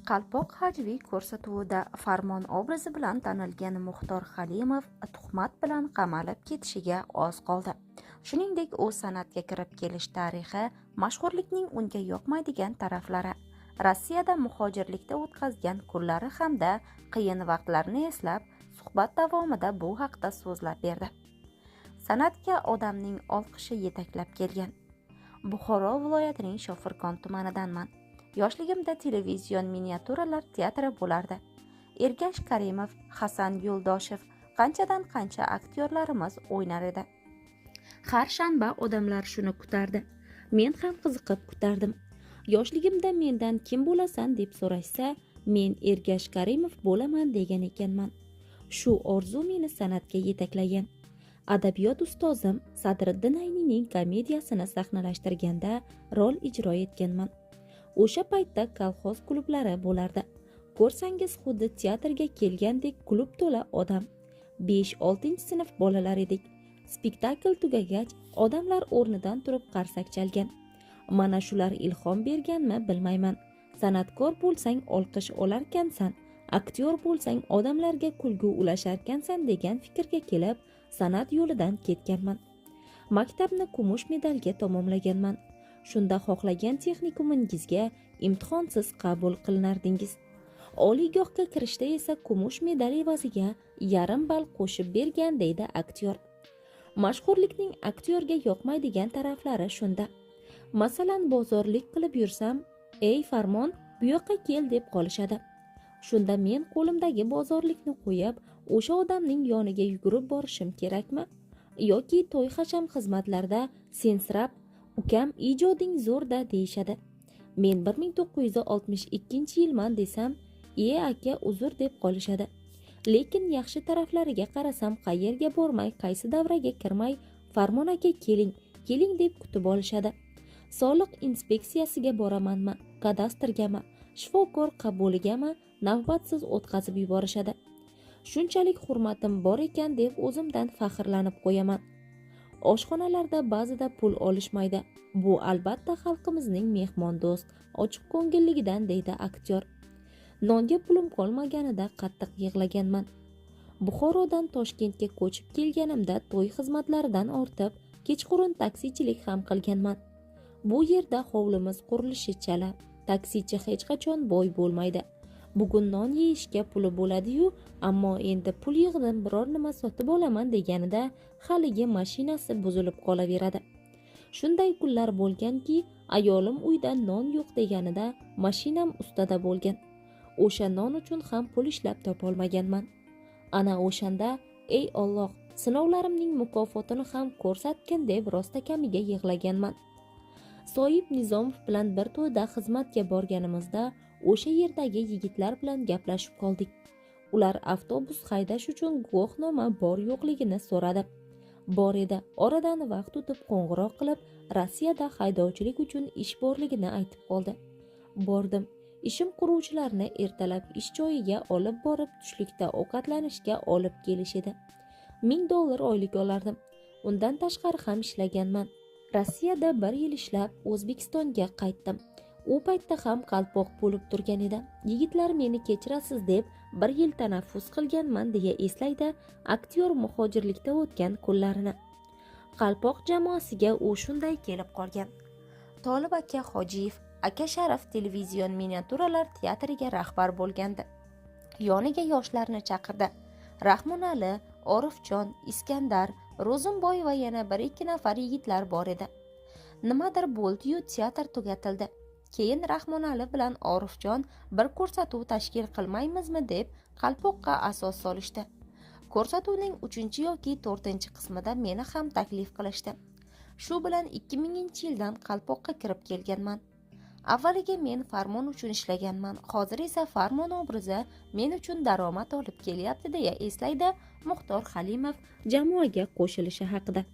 Qalpoq hajviy ko'rsatuvida Farmon obrazi bilan tanilgan Muxtor Halimov tuhmat bilan qamalib ketishiga oz qoldi. Shuningdek, u san'atga kirib kelish tarixi, mashhurlikning unga yoqmaydigan taraflari, Rossiyada muhojirlikda o'tkazgan kunlari hamda qiyin vaqtlarni eslab, suhbat davomida bu haqda so'zlab berdi. San'atga odamning olqishi yetaklab kelgan. Buxoro viloyatining Shofirkon tumanidanman. Yoshligimda televizion miniatyuralar teatri bo'lardi. Ergash Karimov, Hasan Yo'ldoshev, qanchadan qancha aktyorlarimiz o'ynar edi. Har shanba odamlar shuni kutardi. Men ham qiziqib kutardim. Yoshligimda mendan kim bo'lasan deb so'rashsa, men Ergash Karimov bo'laman degan ekanman. Shu orzu meni san'atga yetaklagan. Adabiyot ustozim Sadriddin Ayniyning komediyasini sahnalashtirganda rol ijro etganman. O'sha paytda kolxoz klublari bo'lardi. Ko'rsangiz, xuddi teatrga kelgandek klub to'la odam. 5-6 sinf bolalar edik. Spektakl tugagach, odamlar o'rnidan turib qarsak chalgan. Mana shular ilhom berganmi, bilmayman. San'atkor bo'lsang, olqish olarkansan, aktyor bo'lsang, odamlarga kulgu ulasharkansan degan fikrga kelib, san'at yo'lidan ketganman. Maktabni kumush medalga tamomlaganman. Shunda xohlagan texnikumingizga imtihonsiz qabul qilinardingiz. Oliygohga kirishda esa kumush medal evaziga yarim ball qo'shib bergan, deydi aktyor. Mashhurlikning aktyorga yoqmaydigan taraflari shunda. Masalan, bozorlik qilib yursam, "Ey Farmon, bu yoqqa kel" deb qolishadi. Shunda men qo'limdagi bozorlikni qo'yib, o'sha odamning yoniga yugurib borishim kerakmi? Yoki to'y hasham xizmatlarda sensirab, "Ukam, ijoding zo'rda" deyishadi. Men 1962 yilman desam, "Iye, aka, uzr" deb qolishadi. Lekin yaxshi taraflariga qarasam, qayerga bormay, qaysi davraga kirmay, "Farmon aka, keling, keling" deb kutib olishadi. Soliq inspeksiyasiga boramanmi, kadastrgami, shifokor qabuligami, navbatsiz o'tkazib yuborishadi. Shunchalik hurmatim bor ekan deb o'zimdan faxrlanib qo'yaman. Oshxonalarda ba'zida pul olishmaydi. Bu albatta xalqimizning mehmondo'st, ochiq ko'ngilligidan, deydi aktyor. Nonga pulim qolmaganida qattiq yig'laganman. Buxorodan Toshkentga ko'chib kelganimda to'y xizmatlaridan ortib, kechqurun taksichilik ham qilganman. Bu yerda hovlimiz qurilishi chala. Taksichi hech qachon boy bo'lmaydi. Bugun non yeyishga puli bo'ladi-yu, ammo endi pul yig'dim, biror nima sotib olaman deganida haligi mashinasi buzilib qolaveradi. Shunday kunlar bo'lganki, ayolim uyda non yo'q deganida mashinam ustada bo'lgan. O'sha non uchun ham pul ishlab topolmaganman. Ana o'shanda, "Ey Olloh, sinovlarimning mukofotini ham ko'rsatgin" deb rostakamiga yig'laganman. Soyib Nizomov bilan bir to'yda xizmatga borganimizda o'sha yerdagi yigitlar bilan gaplashib qoldik. Ular avtobus haydash uchun guvohnoma bor yo'qligini so'radi. Bor edi. Oradan vaqt o'tib qo'ng'iroq qilib, Rossiyada haydovchilik uchun ish borligini aytib qoldi. Bordim. Ishim quruvchilarni ertalab ish joyiga olib borib, tushlikda ovqatlanishga olib kelish edi. 1000 dollar oylik olardim. Undan tashqari ham ishlaganman. Rossiyada bir yil ishlab, O'zbekistonga qaytdim. U paytda ham Qalpoq bo'lib turgan edi. Yigitlar, meni kechirasiz deb bir yil tanaffus qilganman, deya eslaydi aktyor muhojirlikda o'tgan kunlarini. Qalpoq jamoasiga u shunday kelib qolgan. Tolib aka Hojiyev, aka Sharif televizion miniatyuralar teatriga rahbar bo'lgandi. Yoniga yoshlarni chaqirdi. Rahmonali, Orifjon, Iskandar, Ro'zimboy va yana bir ikki nafar yigitlar bor edi. Nimadir bo'ldi-yu, teatr tugatildi. Keyin Rahmonali bilan Orifjon bir ko'rsatuv tashkil qilmaymizmi deb Qalpoqqa asos solishdi. Ko'rsatuvning uchinchi yoki to'rtinchi qismida meni ham taklif qilishdi. Shu bilan 2000-yildan Qalpoqqa kirib kelganman. Avvaliga men Farmon uchun ishlaganman. Hozir esa Farmon obrazi men uchun daromad olib kelyapti, deya eslaydi Muxtor Halimov jamoaga qo'shilishi haqida.